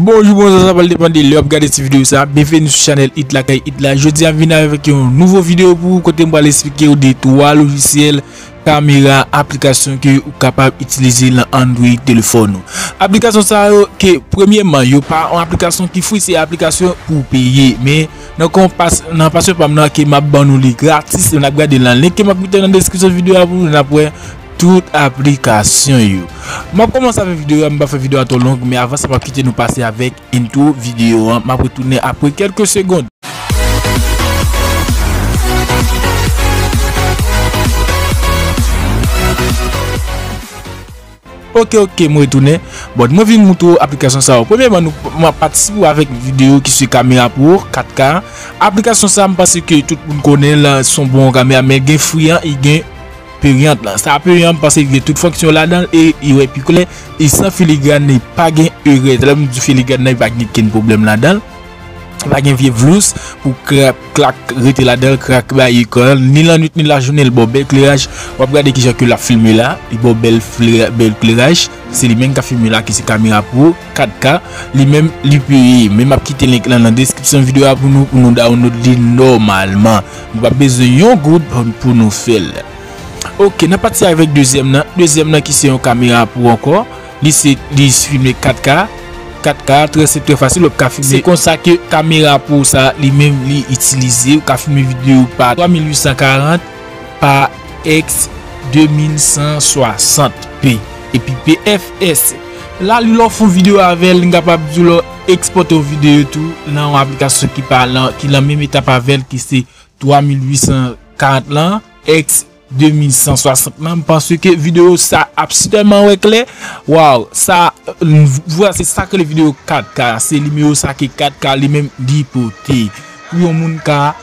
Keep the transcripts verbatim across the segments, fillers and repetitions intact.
Bonjou, bonswa, sa pral depann de lè w ap gade ti videyo sa. Byenveni sou chanèl It Lakay It la. Jodi a m vin avèk yon nouvo videyo pou ou, kote m pral esplike w de twa lojisyèl, kamera, aplikasyon ke ou kapab itilize nan Android telefòn ou. Aplikasyon sa yo ke premyèman yo pa yon aplikasyon ki free, se aplikasyon pou w peye. Men nan konpas, nan pasyon pa m nan ke m ap ban nou li gratis, n ap gade nan link ke m ap kite nan deskripsyon videyo a pou nou, n ap wè tout aplikasyon yo. M ap kòmanse avèk videyo a, m pa fè videyo a twò long, men avan sa m ap kite nou pase avèk intro videyo an. M ap retounen apre kèlke segond. Ok, ok, mwen retounen. Bon, mwen vin moutre w aplikasyon sa yo. Premyèman, nou, mwen ap patisipe avèk videyo ki se Camera Pro kat K. Aplikasyon sa, m panse ke tout moun konnen l, se yon bon kamera, men gen free an, e gen peyant lan. Sa peyan, m panse gen tout fonksyon ladan l e li wè pi klè, e san filigrane, pa gen erè. Lè m di filigrane, pa gen kenn pwoblèm ladan l. Pa gen vye flous pou krak, klak rete ladan l, krak bay ekran, ni lannwit ni lajounen, li ba w bèl kleraj. W ap gade kijan ke l ap filme la, li ba w bèl fle-, bèl kleraj. Se li menm k ap filme la, ki se Camera Pro kat K. Li menm, li peye. Men m ap kite link lan nan deskripsyon videyo a pou nou, pou nou download li nòmalman. Nou pa bezwen yon goud pou, pou nou fè l. Ok, n ap pati avèk dezyèm nan. Dezyèm nan ki se yon kamera Pro ankò. Li se, li filme kat K, kat K, trè senp, trè fasil, w ap ka filme. Se konsa ke kamera Pro sa, li menm, li itilize. Ou ka filme videyo pa twa mil uit san karant pa X de mil san swasant P. Epi P F S. La, li lè w fè yon videyo avè l, li kapab di w lè w ekspòte yon videyo tou nan yon aplikasyon ki pa lan, ki lan menm etap avè l, ki se twa mil uit san karant lan, X de mil san swasant lan. M panse ke videyo sa ap sitèlman wè klè. Waw, sa, vwala, se sa k rele videyo kat K. Se nimewo sa ke kat K li menm li pote. Pou yon moun ka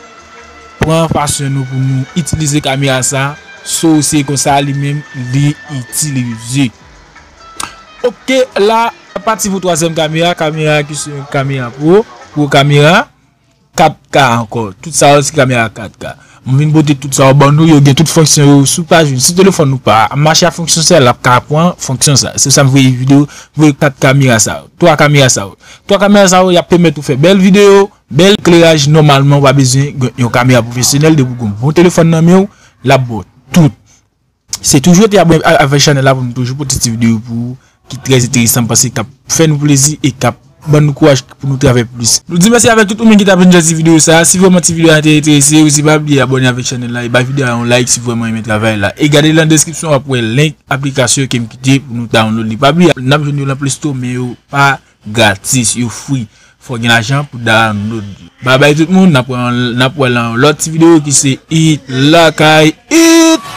pran pasyon nou pou nou itilize kamera sa, so se konsa li menm li itilize. Ok, la, pati pou twazyèm kamera, kamera ki se yon kamera Pro, Pro kamera. Kat K ankò. Tout sa yo se kamera kat K. M vin pote tout sa yo ban nou, yo gen tout fonksyon yo sou paj. Si telefòn nou pa mache ak fonksyon sa, l ap ka pran fonksyon sa. Se sa m voye videyo, voye kat kamera sa yo. Twa kamera sa yo. Twa kamera sa yo, y ap pèmèt ou fè bèl videyo, bèl kleraj. Nòmalman, ou pa bezwen gen yon kamera pwofesyonèl, depi w gen yon bon telefòn nan men w, l ap ba w tout. Se toujou rete abòne a-, avèk chanèl la pou nou toujou pote ti videyo pou ou ki trè enteresan, m panse k ap fè nou plezi e k ap ban nou kouraj pou nou travay plis. Nou di mèsi avèk tout ou menm ki t ap jwenn jan ti videyo sa. Si vrèman ti videyo a te enterese ou, si pa bliye abòne avèk chanèl la e bay videyo a yon like si vrèman renmen travay la. E gade nan deskripsyon w ap wè link aplikasyon ke m kite pou nou download li. Pa bliye, n ap jwenn yo nan Play Store, men yo pa gratis, yo free. Fò w gen lajan pou download li. Babay tout moun, n ap wè, n ap wè nan yon lòt ti videyo ki se It Lakay It!